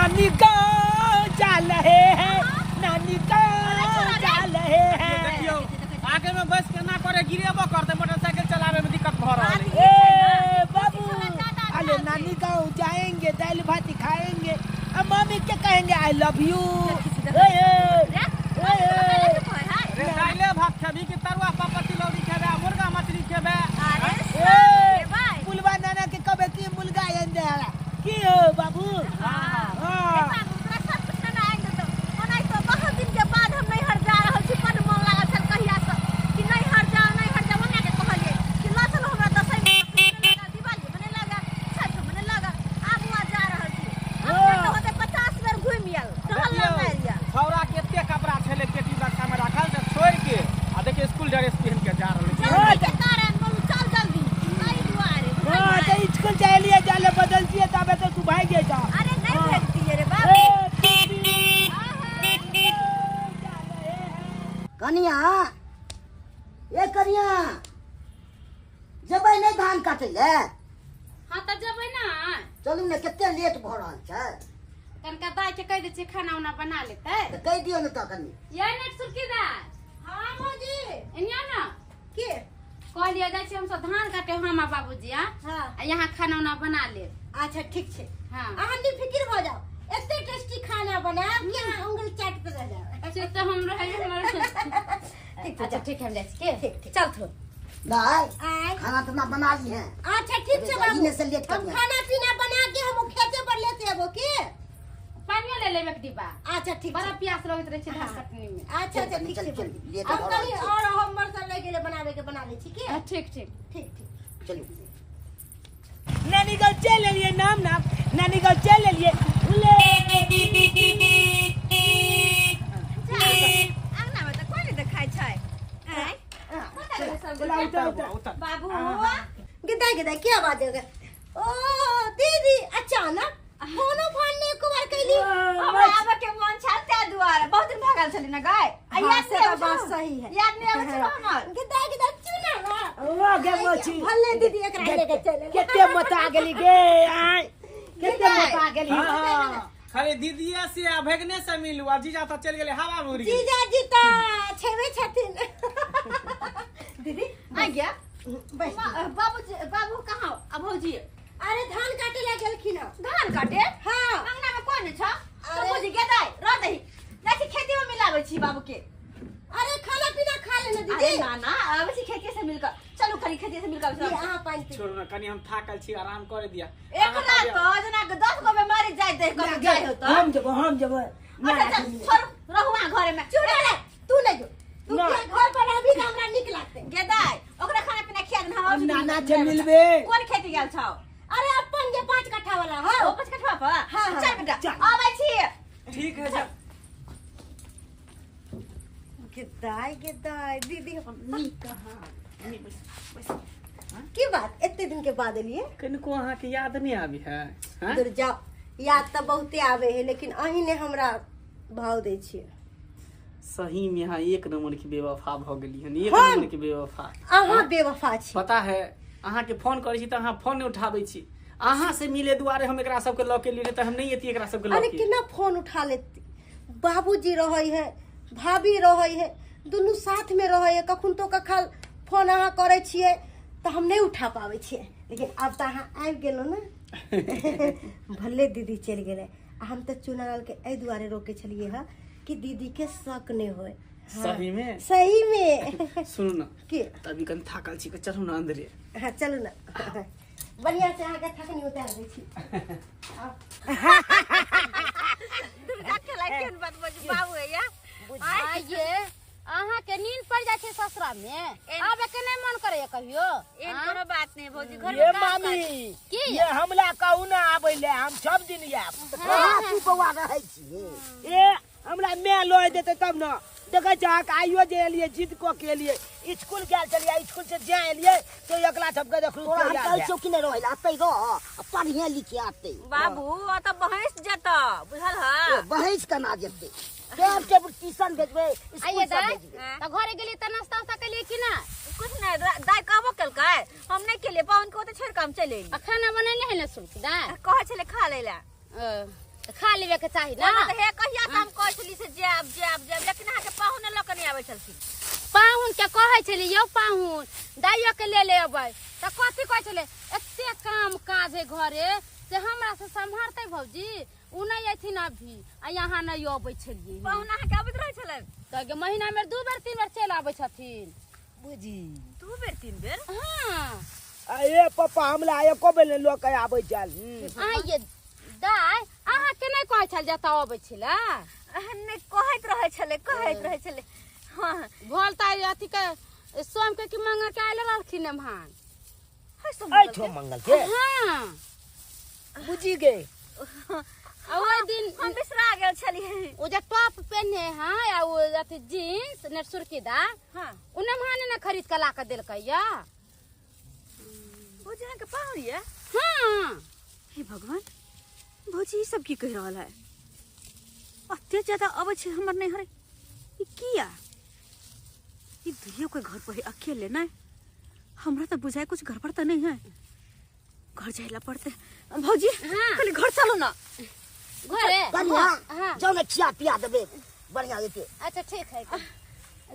नानी गाँव जा रहे हैं, नानी गाँव जा रहे हैं। देखियो आगे में बस केना करे गिरेबो करते, मोटरसाइकिल चलावे में दिक्कत भ रहल है। ए बाबू अरे नानी गाँव जाएंगे, दाल भात खाएंगे, अब मम्मी के कहेंगे I love you. ए रे दाइले भात खेबी कि तरुआ पापड़ तिलौरी खेबे, मुर्गा मछली खेबे? अरे ए पुलवा नाना के कबे की मुर्गा अंदे की हो बाबू? हां बाबू तोरा सब कुछ ना आएंगे तो ओनाई तो बहुत दिन के बाद हम नैहर जा रहल छी, बड मन लागल छल कहिया से कि नैहर जाओ नैहर जाओ। मम्मी के कहलिए कि ल चलो हमरा दसैं में लगा, दिवाली मने लगा, छठ मने लगा, आब वहाँ जा रहल छी। हम तो होते 50 बेर घुमि आयल, टहल ना मारि आयल। छौरा के एते कपड़ा छले पेटी बक्सा में राखल से छोड़ के आ देखिए स्कूल ड्रेस पहन के जा रहल छै। जल्दी के कारण बोलू चल जल्दी नहीं दुआरे। हां त स्कूल जालिए जाले बदल दिए तबे तो तू भाग जा। अरे नहीं भेजती रे बाबू। कनिया ए कनिया जेबै नहि धान काटै ले? हाँ त जेबै ना। चलू ने, कते लेट भऽ रहल छै। कनका दाइ के कहि दै छियै खाना उना बना लेतै। तऽ कहि दियौ ने तऽ कनि। ये नेट सुरकी दाइ। हां भौजी एनिया ना के कहलिए जाइ छियै हमसब धान काटे हम आ बाबूजी। हां आ यहाँ खाना उना बना लेब। अच्छा ठीक छै। हां अहाँ निफिकिर भऽ जाओ, एते टेस्टी खाना बनायब कि अहाँ उंगली चाटते रह जाओ। से तऽ हम रहै हमर। ठीक। अच्छा ठीक हम जाइ छी के। ठीक ठीक चल थो दाइ आय खाना ताना बना ली है? अच्छा ठीक छै बाबू, इने से लेट हम कर। खाना पीना बना के हम खेते पर लेते आबो के। पानियो ले लेबै एक डिब्बा। अच्छा ठीक बड़ा छै। प्यास लगैत रहै छै धान कटनी में। अच्छा अच्छा ठीक चल, छै। चल, लेट हम भऽ रहल कनि छै। और हमर सब लागि गेलै बनाबे के, बना लै छी के। हाँ, ठीक ठीक ठीक ठीक चलू नानी गाँव चल एलिए, नाम नाम नानी गाँव चल एलिए। ले अंगना में त कोई नहीं देखाय छै। आय कतऽ गेलै सब चला गोटा? उतर उतर। बाबू गिदाई गिदाई की आवाज हो गए? ओ दीदी अचानक फोनो फान ने एको बार कैली। हमरा आबे के मन छल ते दुआरे बहुत दिन भगल छली ना गाय। आ हाँ, याद से नहीं तो आबै बात छौ? सही है। याद नहीं आबै छौ हमर? गिदाई गिदाई चुना ना ओ गे मोची भले दीदी एकरा लेके चले। केते मता गेली गे आय, केते मता गेली। हां खाली दीदीए से आ भगने से मिलू आ जीजा तऽ चलि गेलै हवा में उड़ि गेलै। जीजा जी त छेबे छथिन। दीदी आ गया बैस। बाबूजी बाबू कहाँ आ भौजी? अरे धान काटे ला गेलखिन हँ। धान काटे? हाँ। अंगना में कोन छ? अरे। तो भौजी गे दाइ रह दही जाइ छी खेती में मिलाबै छी बाबू के। अरे खाना पीना खा लेना अरे दीदी। ना ना आबै छी खेती से मिलकर, चलू कनी खेती से मिलकर। जी अहाँ पानि पी। छोड़ू ना कनी हम थाकल छी, आराम करे दिया। एकरा तो जेना 10 गो बेमारी जाय दे कभी जाय हो तो। हम जेबो हम जेबो। अच्छा चल छोड़ रहू वहाँ घरे में। चुना ले तू नहीं जो, तू ना। के घर पर रहबी त हमरा नीक लागते। गे दाइ ओकरा खाना पीना खिया देना। हम नाना से मिलबे। कोन खेती गेल छौ? अरे अपन जे 5 कट्ठा वाला हो। ओ 5 कट्ठा पर? हाँ, हाँ। चल बेटा चल। आबै छी। ठीक है जा। गिदाई गिदाई दीदी हम नीक कहाँ की बात एते दिन के बाद एलिए? कनिको अहाँ के याद नहीं आबी है? हाँ? दूर जाओ, याद त बहुते आवे है लेकिन अहीं ने हमरा भाव दै छियै। सही में अहाँ एक नंबर के बेवफा भ गेली हन, एक हम? नंबर के बेवफा। अहाँ बेवफा छी। पता है अहाँ के फोन करै छी तऽ अहाँ फोन नहीं उठाबै छी। अहाँ से मिले दुआरे हम एकरा सबके लऽ के लिए तऽ हम नहीं एती एकरा सबके लऽ अरे के। केना फोन उठा लेती? बाबूजी रहै है, भाभी रहै है, दुनू साथ में रहै है। कखन तो कखन फोन अहाँ करै छियै तऽ हम नहीं उठा पाबै छियै, लेकिन आब तऽ अहाँ आबि गेलहुँ ने। भले दीदी चलि गेलै, आ हम तऽ चुनालाल के एहि दुआरे रोकै छलियै हँ कि दीदी के शक नहि होय। हाँ। सही में? सही में। सुनू ना की? तभी कनि थाकल छी, चलू ना अंदरे। हाँ चलू ना, बढ़िया से अहाँके थकनी उतार दै छी। दुर्गा के लाइक केहन बात बजू बाबू है या। आइये अहाँ के नींद पड़ जाइ छै ससुरा में, आबे के नहीं मन करे कहियो? एहन कोनो बात नहीं भौजी, घर ये में काम मामी की? ये हमला कहू ना आबै ले, हम सब दिन आयब। कहाँ तू बौआ रहै छी? ए हमरा my लऽ देतै तब न। देखै छहक आइयो जे एलियै जिद कऽ के एलियै, स्कूल गेल छलियै, स्कूल से जे एलियै तो एकला सबके देखलू। तोरा हम कहै छियौ कि नहि रहै लए, अतै रह आ पढ़िहे लिखे अतै। बाबू ओतऽ बहस जेतऽ बुझल ह? बहस केना जेतै? टाइम टेबुल ट्यूशन भेजबै, स्कूल आइये सब दाइ भेजबै। तऽ घरे गेलियै तऽ नास्ता उस्ता केलियै कि ना? कुछ नहीं दाइ कहबो केलकै हम नहीं केलियै, पाहुन के ओतऽ छोड़ि कऽ हम चलि एलियै। आ खाना बनेने है ने सुरकी दाइ? कहै छलै खा लै लए। तऽ खा लेबे के चाही ना। तऽ हे कहिया से हम कहै छली से जायब जायब जायब, लेकिन अहाँके पाहुन लऽ कऽ नहि आबै छलखिन। पाहुन के कहै छली यौ पाहुन दाइयो के ले ले अबै, तऽ कथी कहै छलै एते काम काज है घरे से हमरा से सम्हारतै भौजी, उ नहि अयथिन अभी आ यहाँ नहि अबै छलियै। पाहुन अहाँके अबैत रहै छलै? तऽ महीना में 2 बेर 3 बेर चलि आबै छथिन। बुझी 2 बेर 3 बेर? हाँ। ए पप्पा हमरा एको बेर नहि लऽ के आबै छल। आइये दाइ अहाँ के नहि कहै छल जतऽ अबै छलै? नहि कहैत रहै छलै, कहैत रहै छलै। हाँ भोल तऽ अथी के सोम के कि मंगल के आयल रहलखिन एम्हर। एहिठो मंगल के? हाँ। बुझी गे आ ओहि दिन हम बिसरा गेल छलियै। ओ जे टॉप पेन्हे है आ ओ अथी जींस ने सुरकीदा, हाँ ओ नमहाने ने खरीद के ला के देलकै या। भौजी अहाँके पाहुन ये? हाँ। हे भगवान, भौजी ई सब की कहि रहल है? अते ज्यादा अबै छै हमर नैहर, ई किया? ई दुइयो के घर पर है अकेले नहीं, हमरा तऽ बुझाय कुछ गड़बड़ तऽ नहीं है, घर जाइला पड़ते। भौजी हाँ। खाली घर चलू ना। घरे? बढ़िया हाँ। जाओ ना खिया पिया देबे बढ़िया देते। अच्छा ठीक है।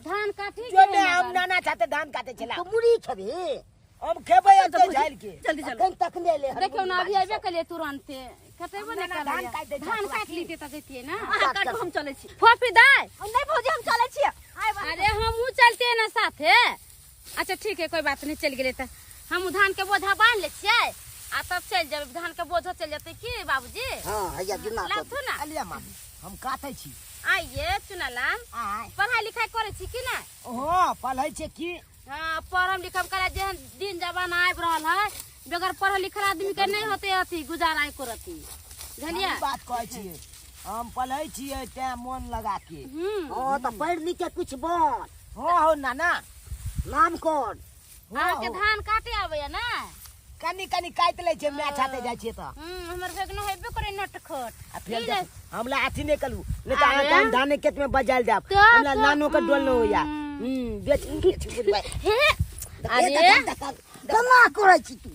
धान काटी जो ने हम नाना चाहते धान काटे छला। तो मुड़ी खेबे? हम खेबै एते झाइल के। जल्दी चलो। अखन तक ने ले। देखियौ ना अभी आबे कलिए तुरंते कतेबो ने नाना धान काटि दै छै, धान काटि लीते तऽ जैतियै ना। अहाँ काटू हम चलै छी। फोफी दाइ। नहीं भौजी हम चलै छी। अरे हमहूँ चलते ना साथे। अच्छा ठीक है कोई बात नहीं, चल गेलै तऽ हम धान के बोझा बान्हि लै छियै आ तब चलि जेबै। धान के बोझो चलि जेतै की बाबूजी? हाँ हैया गिना कर। लाथू ना। अलिया मामी हम काटै छी। आइये चुनालाल पढ़ाई लिखाई करै छी कि नहि? हाँ पढ़ै छै की। हाँ पढ़म लिखम करा, जेहन दिन जमाना आबि रहल है बगैर पढ़ल लिखल आदमी के नहीं होते अथी गुजारा एको रति। बुझलियै? बात कहै छियै, हम पढ़ै छियै तें मन लगा के। हाँ तऽ पढ़ि लिख के कुछ बन। हाँ हो नाना। नाम कर। अहाँके धान काटे आबैया ने? कनी कनी काटि लै छै, माय छाते जाइ छियै तऽ। हमर भेगनो हेबे करै नटखट। आ फेर हमरा अथी नहि करू, नहि तऽ अहाँके हम धाने खेत में बजायल जायब। हमरा नानो के डोल नहि होइया। बेच बुझबै। हे अरे केना करै छी तू?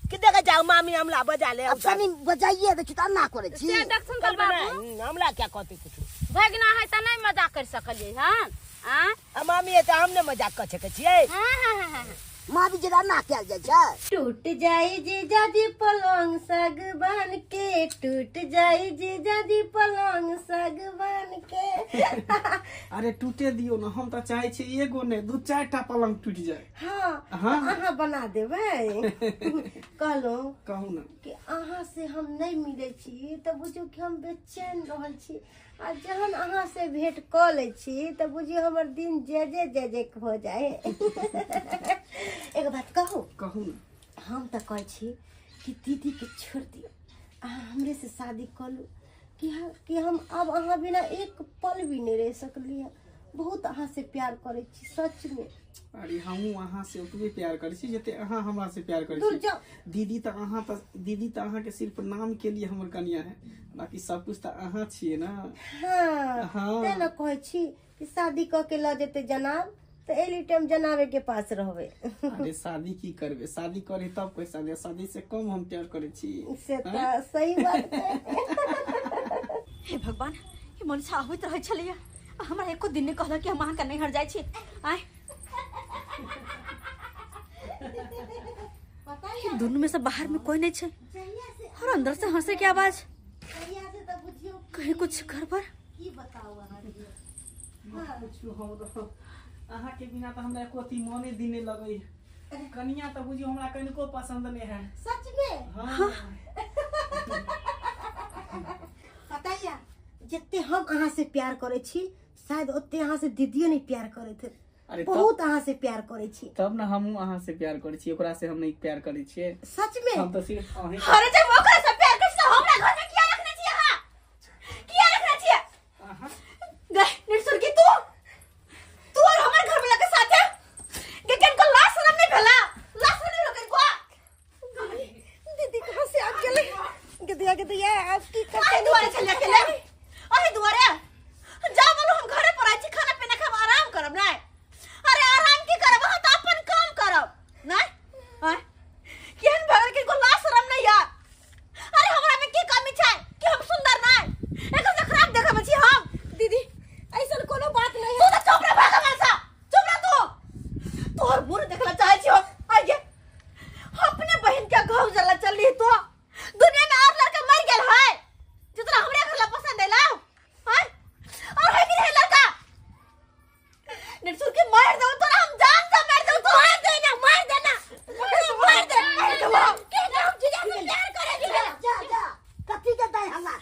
कि देखै जाउ मामी हमरा बजा ले। अब कनी बजाइए दै छी तऽ एना करै छी। से देखथुन तऽ बाबू। हमरा क्या कहतै कुछो? भगना है तऽ नहि मजाक कर सकलियै हन। आ मामी तऽ हम नहि मजाक कर सकै छियै। हाँ हाँ हाँ मामी जेना ना कयल जाइ छै। टूट जाई जीजाजी पलंग सागवान के, टूट जाई जीजाजी पलंग सागवान के। अरे टूटे दियो ना, हम तऽ चाहै छी एगो नहि 2 4 टा पलंग टूटि जाय। हाँ हाँ अहाँ बना देबै। कहलहुँ कहू ना कि अहाँ से हम नहीं मिलै छी तऽ बुझू कि हम बेचैन रहल छी, आ जहन अहाँ से भेंट कऽ लै छी तऽ बुझियौ हमर दिन जे जे जे जे हो जाए। एगो बात कहू? कहू ना। हम तऽ कहै छी कि दीदी के छोड़ दियौ, अहाँ हमरे से शादी कऽ लू, कि हम अब अहाँ बिना एक पल भी नहीं रह सकलियै। बहुत अहाँ से प्यार करै छी सच में। अरे हमहूँ अहाँ से ओतबे प्यार करै छी जते अहाँ हमरा से प्यार करै छी। दीदी तऽ अहाँ तऽ दीदी तऽ अहाँ के सिर्फ नाम के लिए हमर कनिया है, बाकी सब कुछ तऽ अहाँ छियै ना। हाँ हाँ। तें ने कहै छी कि शादी कऽ के लऽ जेतै जनाब तऽ एली टाइम जनाबे के पास रहबै। अरे शादी की करबै, शादी करे तब पैसा दे, शादी से कम हम प्यार करै छी। से तऽ सही बात है। हे भगवान, ई मनुष्य आबैत रहै छलैया, हमरा एको दिन नहि कहलक कि हम अहाँके नैहर जाइ छी। आँय दुनू में से बाहर में कोई नहीं छै और अंदर से हंसे के आवाज, कहीं कुछ गड़बड़। की बताउ अहाँके? अहाँ के बिना तऽ हमरा एको अथी मने दिन नहि लगै। कनिया तऽ बुझियौ हमरा कनिको पसंद नहि है। सच में? हाँ। पता या जते हम अहाँ से प्यार करै छी शायद ओते अहाँ से दीदियो नहीं प्यार करैत अरे बहुत अहाँ से प्यार करै छी। तब ना हमहूँ अहाँ से प्यार करै छी, ओकरा से हम नहीं प्यार करै छियै। सच में? हम तऽ सिर्फ अहीं। अरे जब ओकरा से प्यार करै छी तऽ हमरा घर में किया रखने छी अहाँ? किया रखने छी? गए निरसुर की तू तू और हमर घर वाला के साथे गे किनको लाज शरम नहीं भेला, लाज शरम नहीं भेला किनको। दीदी कहाँ से आबि गेलै? गदिया गदिया आब की करतै? अरे दुआरे चल जा के ले, अरे दुआरे जा बोलो, हम घरे पर आइ छी, खाना पीना खाब, आराम करब नै। अरे आराम की करब, अहाँ तऽ अपन काम करब नै। आँय केहन भगल किनको लाज शरम नहीं यार।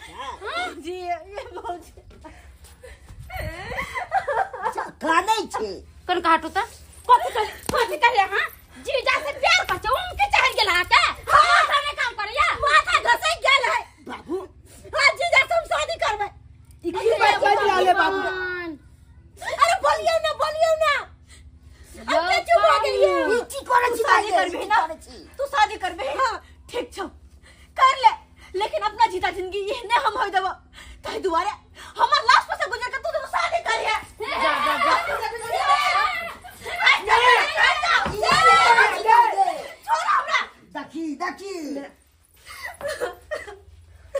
जी ये भौजी कानै छै। कन काटू त कथि कहले, कथि कहले? हां, जीजा से प्यार कर छौ, उनके चढ़ गेल हा के माथा में काम करैया, माथा घसक गेल है बाबू। हां, जीजा से हम शादी करबै। ई की बात कहि रहले बाबू? अरे बोलियो ना, बोलियो ना, अब के चुप हो गेलियै? ई की करै तू छी? शादी बाजे? करबही की ना? करै छी? तू शादी करबही? हाँ, ठीक छौ, कर ले, लेकिन अपना जीता जिंदगी एहने हम होय देबो, ताहि दुआरे हमर लाश पर से गुजर के तू दुनू शादी करिहे। जा जा जा। छोड़ हमरा। देखी देखी।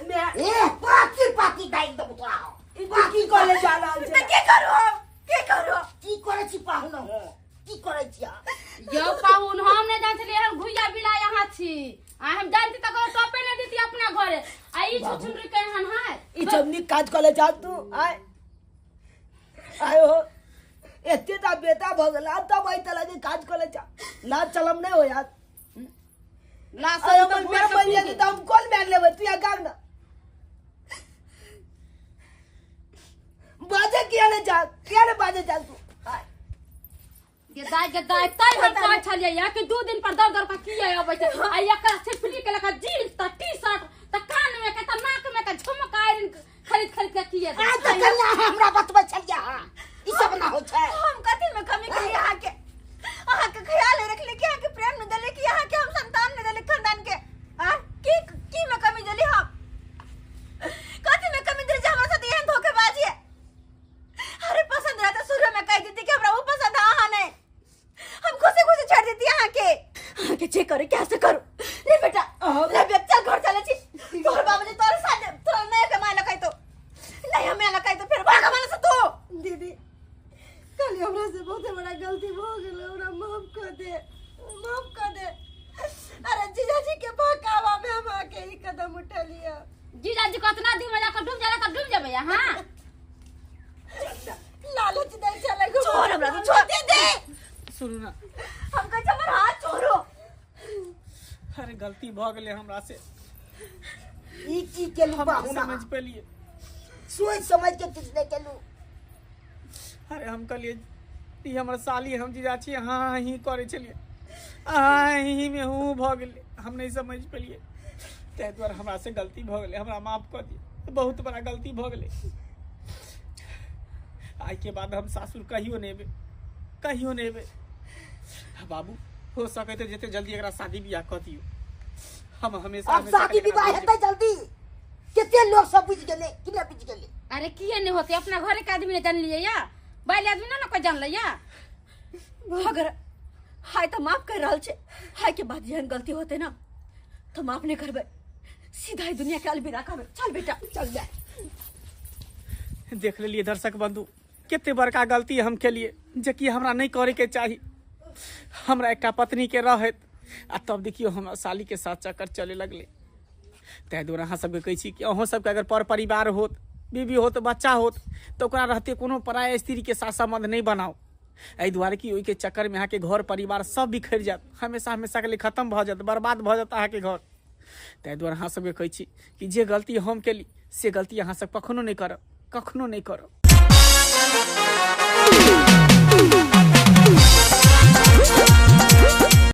मैं ए पाकी पाकी दाइ देबो तोरा। ई की कहले जा रहल तऽ छै? की करू हम, की करू? की करै छी पाहुन हो, की करै छी अहाँ? यौ पाहुन, हम नहीं जान छलियै एहन घुइया बिला यहाँ छी। आ हम जानती तऽ ककरो टपे नहीं देती अपना घरे। आ ई छुछुनरी केहन है? ई सब नीक काज कले जा तू। आय आय हो, एते टा बेटा भऽ गेल, आब तब एहि तरह के काज कले जा, लाज चलम नहीं हो यार। लाश आय तऽ हमर भोर माय के मरि पी जेतै गेल। तऽ हम कोन मारि लेबै? तू यहाँ गाम ना बाजे किया नहीं जा, किया नहीं बाजे जा तू? आय। गे दाइ, गे दाइ, तै हम कहै छलियै या कि 2 दिन पर दौड़ दौड़ के किया अबै छै। आ एकर छिपली के लका जीन्स त टी शर्ट त कान में के त नाक में के झुमका आयरन खरीद खरीद के किया दै आइ छै? तऽ कन्या हमरा बतबै छलियै अहाँ, ई सब ना होइ छै। हम कथी में कमी करी अहाँके? अहाँके ख्याल नहीं रखले कि अहाँके प्रेम नहीं देले कि अहाँके हम संतान नहीं देले खानदान के? आ की की में कमी देली हम? कथी में कमी देली जे हमरा साथ एहन धोखेबाजी है? अरे पसंद रहता शुरू में कह देती कि हमरा वो पसंद है, अहाँ नहीं, हम खुशी खुशी छोड़ देती अहाँके। अहाँके जे करे क्या से करू। ले बेटा, ले बेटा, चल घर चले छी। तोहर बाबूजी तोहर साथ तोरा नहीं कमाए लकै तो नहीं हमें लकै तो फिर भाग हमारे से तू। दीदी, कल हमरा से बहुत बड़ा गलती हो गेल, हमरा माफ कर दे, माफ कर दे। अरे जीजाजी के बहकावा में हम आके ई कदम उठा लिया। जीजाजी कतना दिन में जाकर डूब जाला त डूब जेबै यहाँ। लालच दे चले। छोड़ हमरा, तू छोड़ दे दे। सुनू ना। हम कहै छी हमर हाथ छोड़ो। अरे गलती भऽ गेलै हमरा से। ई की केलू हम नहीं पाहुन? समझ पेलिए। सोचि समझ के किछु नहि केलू। अरे हम कहलिए ई हमर साली, हम जीजा छी, हाँ ही करै छलियै, अहाँ ही में हूँ भऽ गेलै, हम नहीं समझ पेलिए, ताहि दुआरे हमरा से गलती भऽ गेलै, हमरा माफ कऽ दिअ, बहुत बड़ा गलती भऽ गेलै। आइ के बाद हम सासुर कहियो नहि एबै, कहियो नहि एबै। बाबू, हो सकै तऽ जते जल्दी एकरा शादी बियाह कऽ दियौ। हम हमेशा आब हमेशा शादी एकरा विवाह भेज हेतै जल्दी? कते लोग सब बुझि गेलै कि नहि बुझि गेलै? अरे किए नहीं होते? अपना घरे के आदमी ने जान लिए या बाहर आदमी ना ना कोई जान लिया। अगर हाय तऽ माफ कर रहल छै, हाय के बाद जेहन गलती होते ना तो माफ नहीं करबै, सीधा ही दुनिया के अलविदा कहबै। चल बेटा, चल जा। देख लेलिए दर्शक बंधु, कते बड़का गलती हम केलिए, जेकि हमरा नहीं करे के चाही। हमरा एकटा पत्नी के रहत आ तब देखियो हमरा साली के साथ चक्कर चले लगले। ताहि दुआरे अहाँ सबके कहै छी कि अहूँ सबके अगर पर परिवार होत, बीबी होत, बच्चा होत, तऽ ओकरा रहते कोनो पराया स्त्री के साथ संबंध नहीं बनाओ। एहि दुआरे कि ओहिके चक्कर में अहाँके घर परिवार सब बिखरि जायत, हमेशा हमेशा के लिए खत्म भऽ जायत, बर्बाद भऽ जायत अहाँके घर। ताहि दुआरे अहाँ सबके कहै छी कि जे गलती हम केली से गलती अहाँ सब कखनो नहि करब, कखनो नहि करब।